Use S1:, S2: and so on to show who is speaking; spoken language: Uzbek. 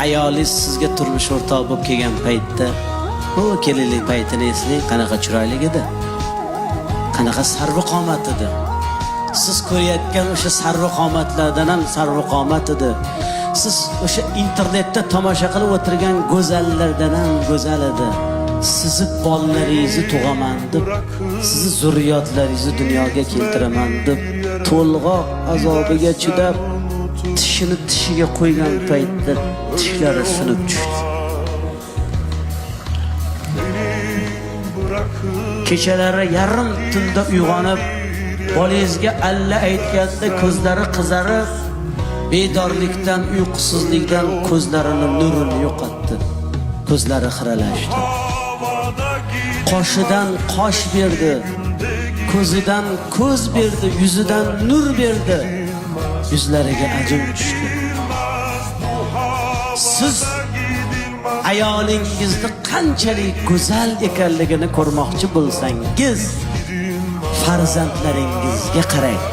S1: Ayolingiz sizga turmush o'rtoq bo'lib kelgan paytda, u kelinlik paytini eslang, qanaqa chiroyli edi. Qanaqa sarvi qomat edi. Siz ko'rayotgan o'sha sarvi qomatlardan ham sarvi qomat edi. Siz o'sha internetda tomosha qilib o'tirgan go'zallardan ham go'zal edi. Sizni bolalaringizni tug'aman deb, sizni zurriyotlaringizni dunyoga keltiraman deb to'lg'oq azobiga chidab, tishini tishiga qo'ygan paytda tishlari sinib tushdi. Kechalari yarim tunda uyg'onib, bolangizga alla aytganda ko'zlari qizarib, bedorlikdan, uyqusizlikdan ko'zlarini nurini yo'qotdi. Ko'zlari xiralashdi. Qoshidan qosh berdi, ko'zidan ko'z berdi, yuzidan nur berdi. Yuzlariga ajin tushdi. Siz ayolingizni qanchalik go'zal ekanligini ko'rmoqchi bo'lsangiz, farzandlaringizga qarang.